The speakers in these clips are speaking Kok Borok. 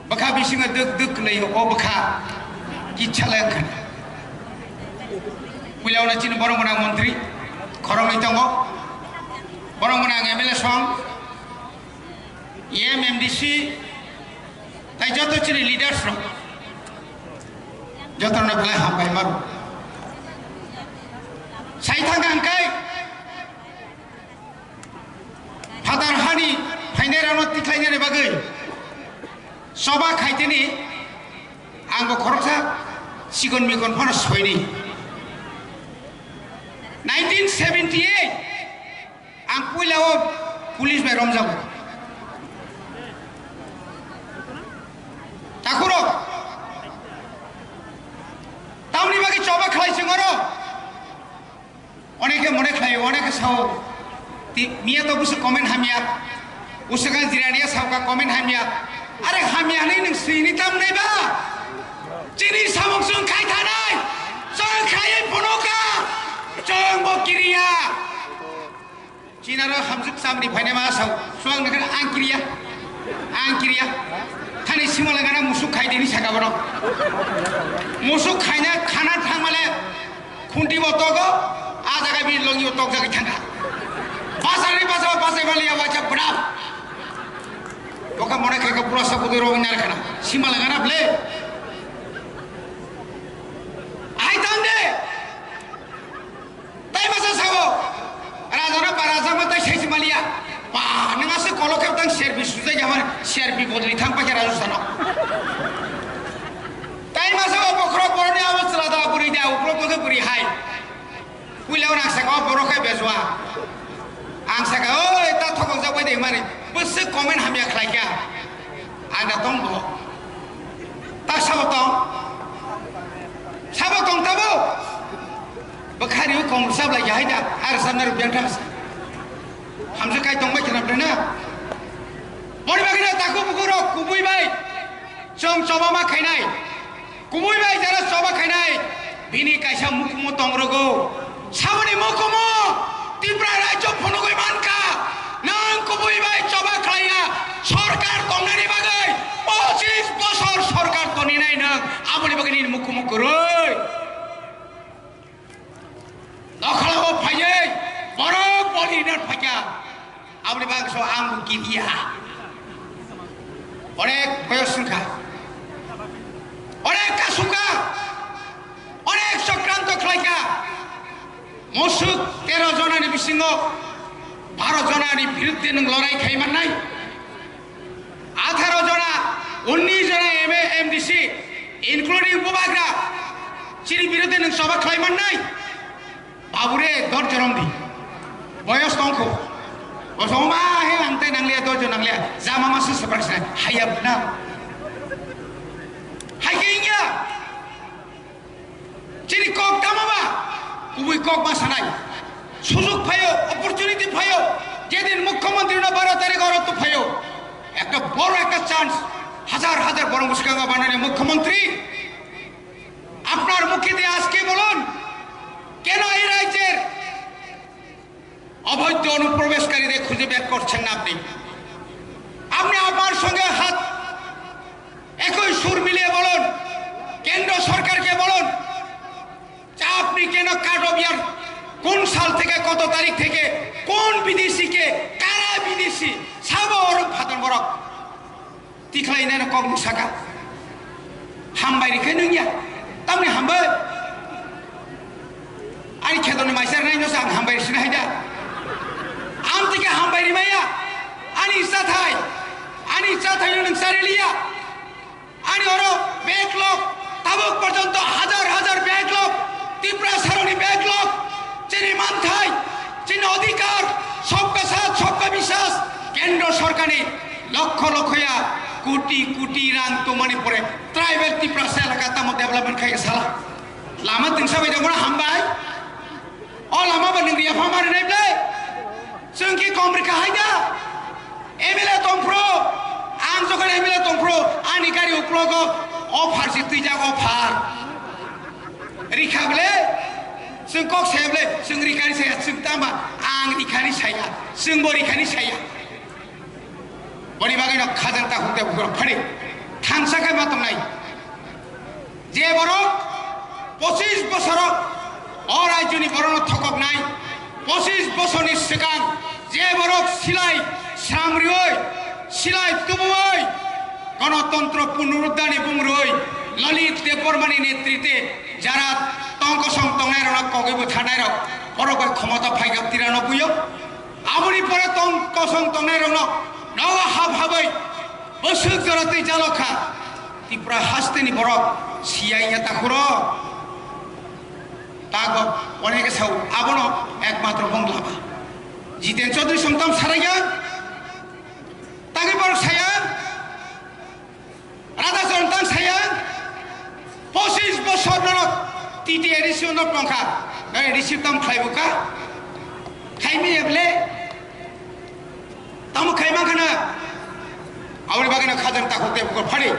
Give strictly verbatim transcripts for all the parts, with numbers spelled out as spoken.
Bwkha bisingo duk duk kwlwi o bwkha kitsa le wngkha. Puila wana chini borok gwnang montri khoroknwi tongo. Borok gwnang M L A song, M M D C, tai joto chini leaders rok joto no belai hambai maro. Sai thang ang kai. Phatar hani phainairokno tikhlainani bagwi choba khaitini ang bo khoroksa sikon mikon phano soini. Nineteen seventy eight ang puila o police bai romjago. Takhurok tamni bagwi choba khlai chwng oro. Oneke mone khlai, oneke sao. Ti, miya to busu comment hamya. Usaga jirania sao ka comment hamya. Are hamya ni nung sini tam nai ba. Chini samung sung khai thanai. Sung khai phono ka. Sung bo kiriya. Chinaro hamjuk chamni phainai ma sao. Suang nang ang kiriya. Ang kiriya. Thani simala gana musuk khai dini saka bono. Musuk khaina khana thangmale. Khunti bo togo, a jaga bi longi bo tok jagwi thangkha. Basari basa basai bali ya wacha bwrap. Boka mona khe ka pura sa kudui rong nar khana. Simala gana ble. Ai tang de. Tai masa sao. Raja na para jama tai sai simaliya. Ba nang ase kolo khe tang serbi sujai jaman serbi bodli thang pa khe raju sana. Tai masa o bokhro boroni awas lada buri da ukro to khe buri hai. Puila ang saka o borok khe bejua. Ang saka, "Oi, ta thokok jak bai de mani." Bwswk comment hamya khlai kha. Ang da tong bo. Ta sabo tong. Sabo tong tabo. Bwkhari u kong sab lai jahai da. Ar samna rupian thas. Hamsa kai tong bai khna na. Bori bagina taku bukurok kubui bai. Chwng choba ma khainai. Kubui bai jara choba khainai. Bini kaisa mukumu tong rogo. Saboni mukumu Tipra rajyo phunugui mankha. Nang kubui bai choba khlaiya. Sorkar tongnani bagwi pochis bosor sorkar toninai nang. Aboni bagwi nini mukumu kwrwi. Nokhalao phaiwi borok boli hwnwi phaikha. Aboni bagwi so ang bo kiriya. Onek boyos wngkha. Onek kasukha. Onek chokranto khlaikha. Musuk tero jonani bisingo baro jonani biruddhe nwng lorai khai mannai. Atharo jona, unnish jona M A, M D C, including Bubagra, chini biruddhe nwng choba khlai mannai? Babure, dor jorom di. Boyos tongkho. Bosong ma he ang te nangliya, dor jon nangliya. Jama ma su sabrak sa, hayab na. Hai ke ingya. Chini kok tamo ba? Kubui kok ma sanai. Sujug phaio, opportunity phaio. Jedin mukhyamantri no baro tarikh oro to phaio. Ekta boro ekta chance. Hajar hajar borok bwskango banani mukhyamantri. আপনার মুখে দিয়ে আজকে বলুন, কেন এই রাজ্যের অবৈধ অনুপ্রবেশকারীদের খুঁজে বের করছেন না আপনি? আপনি আমার সঙ্গে হাত, একই সুর মিলিয়ে বলুন, কেন্দ্র সরকারকে বলুন, যে আপনি কেন কাঠবিয়ার কোন সাল থেকে, কত তারিখ থেকে, কোন বিদেশিকে, কারা বিদেশি, সাবর ফাতন বরক। Tikhlai nai kok ni saka. Hambai rikhe nung ya. Tamni hambai. Ani kheto ni maisar nai no sa ang hambai sini haida. Am tike hambai ri maya. Ani sathai. Ani sathai nung sari liya. Ani oro backlog. Tabuk porjonto hajar hajar backlog. Tipra saroni backlog. Chini manthai. Chini odhikar. Sabka sath, sabka biswas. Kendro sorkar ni lokho lokho ya, koti koti rang tongmani pore tribal Tiprasa elaka tamo development khai sala. Lama tingsa bai dongmana hambai. O lama ba nung riya phamari nai blai. Chwng ki kom rikha hai da. M L A tongphro, ang jokhon M L A tongphro, ani gari uklogo offer si twijak offer. Rikha ble, chwng kok saya ble, chwng rikhani saya, chwng tama, ang rikhani saya, chwng bo rikhani saya. Boni bagwino khajang takhuk tei bukhuk phadi thansa khe ma tongnai. Je borok pochis bosoro o rajyoni borokno thokoknai, pochis bosorni swkang je borok silai sramriwi, silai tubuwi, Ganatantro Punurudharni bumrwi Lalit Debbarmani netritwe jara tong kosong tongnairokno kogwi bwtharnairok borok bai khomota phaikha Tiranobbuio. Aboni pore tong kosong tongnairokno nogo hap habai bwswk jora tei jalokha. Tripura hasteni borok siyai ya takhuro. Tago onege sao abono ekmatro bong lama. Jiten Chaudhary songtam saraya. Tagwi borok saya. Radha Charan tang saya, pochis bosor norok T T A D C no tongkha, A D C tam khlai buka, khaimi eble, tamo khai mankha na, aboni bagwi no khajang takhuk tei bukhuk phadi.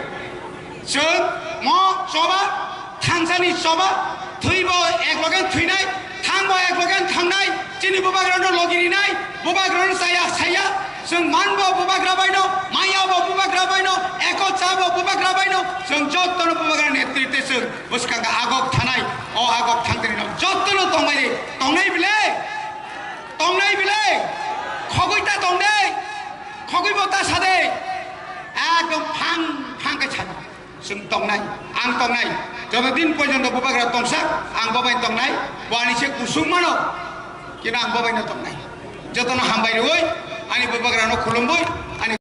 Chwng mo choba, thangsani choba, thwibo ek loge thwinai, thangbo ek loge thangnai, chini bubagrano logi rinai, bubagrano saya saya, chwng manbo bubagra baino, mayabo bubagra baino, eko chabo bubagra baino, chwng jottono bubagra netritwe chwng bwskang agok thanai, o agok thangtini no jottono tongbai de, tongnai bile, tongnai bile, khogwi ta tong de, khogwi bo ta sa de, ekdom phang phang khe sa. Chwng tongnai, ang tongnai. Joto din porjonto bubagra tongsa, ang bo bai tongnai. Bo ani se kusung mano, kino ang bo bai no tongnai. Jotono hambai rwui, ani bubagrano khulumui, ani